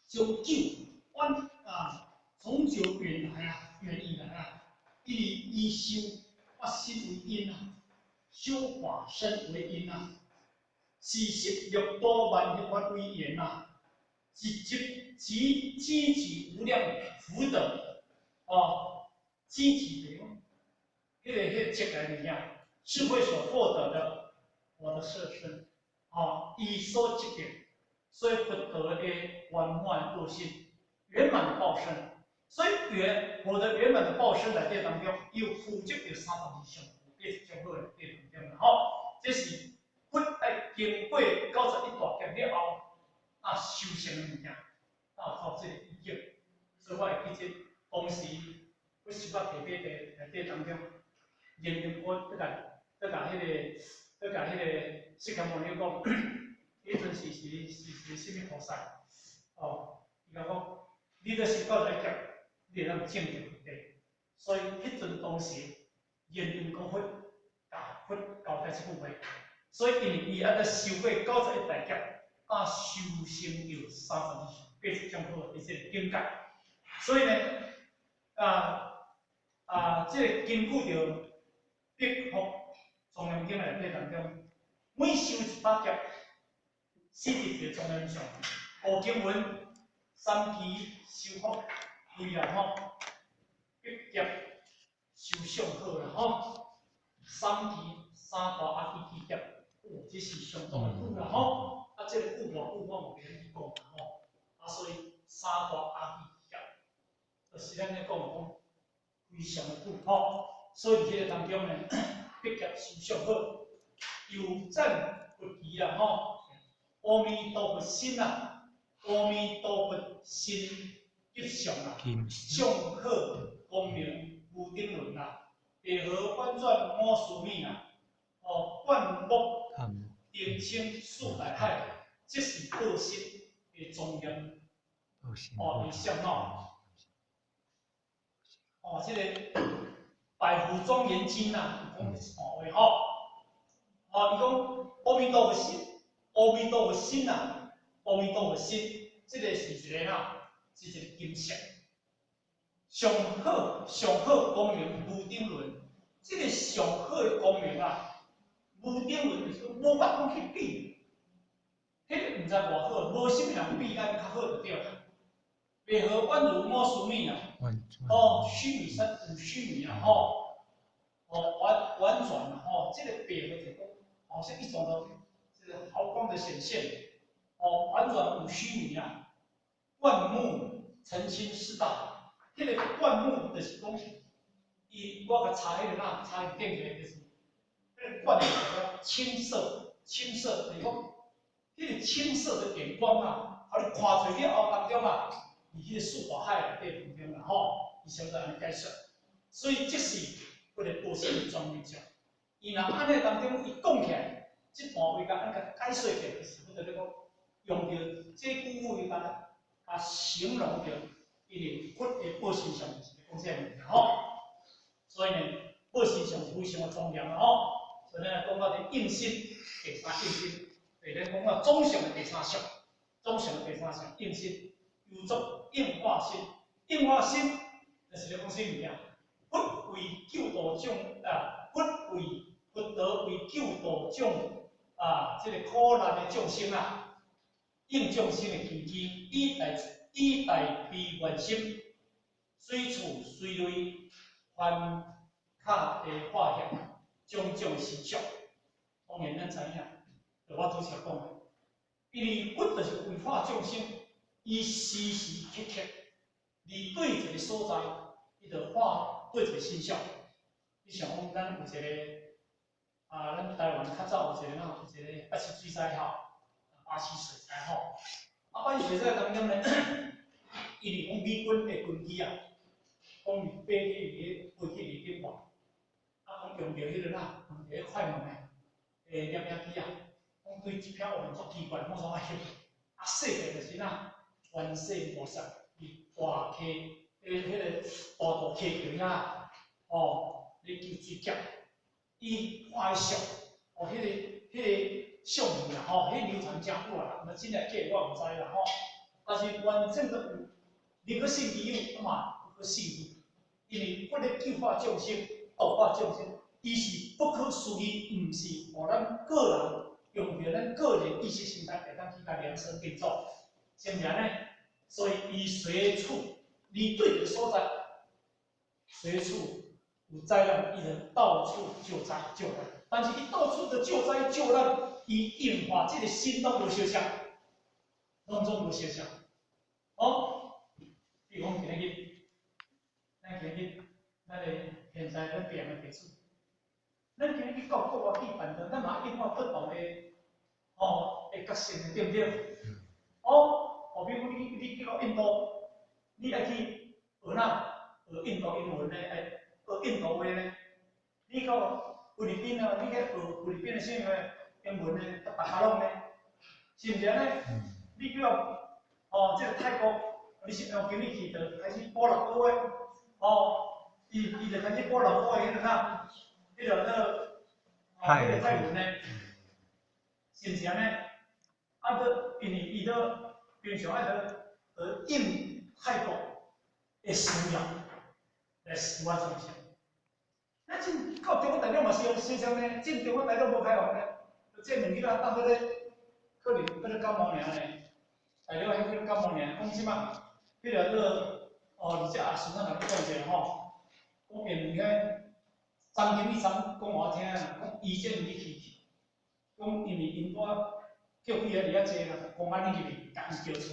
從久遠啊，從久遠來啊，遠以來啊，因為以修法身為因啊，修法身為因啊，是習六度萬行法為緣啊，是集集積聚無量福德哦，積聚的彼個積來物件，智慧所獲得的我的色身，哦，伊所積的，所以佛陀的圓滿報身，圓滿的報身，所以圓獲得圓滿的報身內底當中，又負責著32相，八十種好內底當中啦吼，這是佛愛經過91大劫了後，啊修成的物件，啊有這個意境，所以我會記得當時我修到第八地內底當中，認真我閣共彼個釋迦牟尼講，彼陣是啥物菩薩？哦，伊共講，你著修九十一劫，你會當證著佛地。所以彼陣當時，認真講佛，共佛交代這句話。所以因為伊愛閣修過91大劫，啊修成著32相80種好的這個境界。所以呢，這個根據著《百福莊嚴經》內底當中，每修100劫，四佇一個莊嚴相。五經文三期修福位啦吼，百劫修相好啦吼，三期三大阿鼻地劫，哦，這是相當的久啦吼。啊，這個久偌久我嘛袂曉去講啦吼。啊，所以三大阿鼻地劫，就是咱咧講講非常的久吼。所以佇彼個當中呢，百劫修相好，猶讚佛奇啦吼，阿彌陀佛身啊，阿彌陀佛身吉祥啊，相好光明無頂輪啊，地河反轉五須彌啊，哦，灌木澄清四大海，這是報身的莊嚴哦，的相貌。哦，這個《百福莊嚴經》啊，有講一段話吼。哦，伊講阿彌陀佛身，阿彌陀佛身啊，阿彌陀佛身，這個是一個哪？是一個金色，上好上好光明無頂輪，這個上好的光明啊，無頂輪就是講無法度去比，彼個毋知偌好，無啥物人比咱較好就對啦。白河宛如五須彌啊，哦，須彌山五須彌啊，吼，哦，婉婉轉啊，吼，這個白河就講，好像一種的這個毫光的顯現，哦，婉轉五須彌啊，灌木澄清四大，彼個灌木就是講，伊我共查彼個哪，查伊頂起來就是，彼個灌木叫青色，青色就是講，彼個青色的點光啊，予你看出了後當中啊。佇彼個四大海內底當中啦，吼，伊先按呢解說，所以這是佛的報身的莊嚴相。伊若按呢當中，伊講起來，這段話共按共解說起來，就是佛咧講，用著這句話共共形容著，因為佛的報身相就是講這個物件吼。所以呢，報身相是非常的莊嚴的吼。所以咱來講到這應身，第三應身，對咱講到總相的第三相，總相的第三相應身。猶作應化身，應化身就是咧講啥物件？佛為救度眾啊，佛為佛陀為救度眾啊，這個苦難的眾生啊，應眾生的根機，以大悲願心，隨處隨類凡卡的化現，種種形象。當然咱知影，就我拄才講的，因為佛就是為化眾生。伊時時刻刻，佇對一個所在，伊就化對一個形象。你想講，咱有一個啊，咱台灣較早有一個哪，有一個八七水災吼，八七水災吼。啊，八七水災當中呢，伊是講美軍的軍機啊，講伊飛去佇頂懸，啊，講用著彼個哪，用著彼快門的攝影機啊，講對這片雲足奇怪，講創啊翕，啊，世界就是哪？觀世音菩薩佇大溪，彼個大肚溪橋遐，哦，咧救水劫，伊畫的像，哦，彼個相片啦，吼，彼流傳誠久啊，毋知真抑假我毋知啦，吼。但是完整的有，寧可信其有，嘛不可信其無，因為佛咧救化眾生、度化眾生，伊是不可思議，毋是予咱個人用著咱個人意識形態會當去共量身定做，是毋是按呢？所以伊隨處，你對一个所在，隨處有災難，伊就到處救災救難。但是伊到處的救災救難，伊應化這个心攏無相像，攏總無相像。哦，比如講今日，咱今日，咱的現在咱病的地址，咱今日去到國外去辦的，咱嘛應化不同的，哦，會覺性的，對毋對？哦，好比講你去到印度，你愛去學哪？學印度英文呢？愛學印度話呢？你到菲律賓啊，你去學菲律賓的啥物英文呢？達加祿呢？是毋是按呢？你去到哦，這个泰國，你是用今日去就開始補六個月，哦，伊就開始補六個月，彼个啥？彼个那個，哦，彼个泰文呢？是毋是按呢？啊，閣因為伊都平常愛佇學應泰國的需要來需要創啥？咱進到中國大陸嘛是相像呢，進中國大陸無開放呢，這兩日啊，當做咧可能閣咧感冒爾呢，大陸彼個感冒爾，講這馬，彼个做哦，而且阿孫仔共你講一下吼，講因為遐張經理昨講予我聽啊，講伊這兩日去，講因為𪜶帶叫幾个佇遐坐啦，公安入去，共伊叫出來。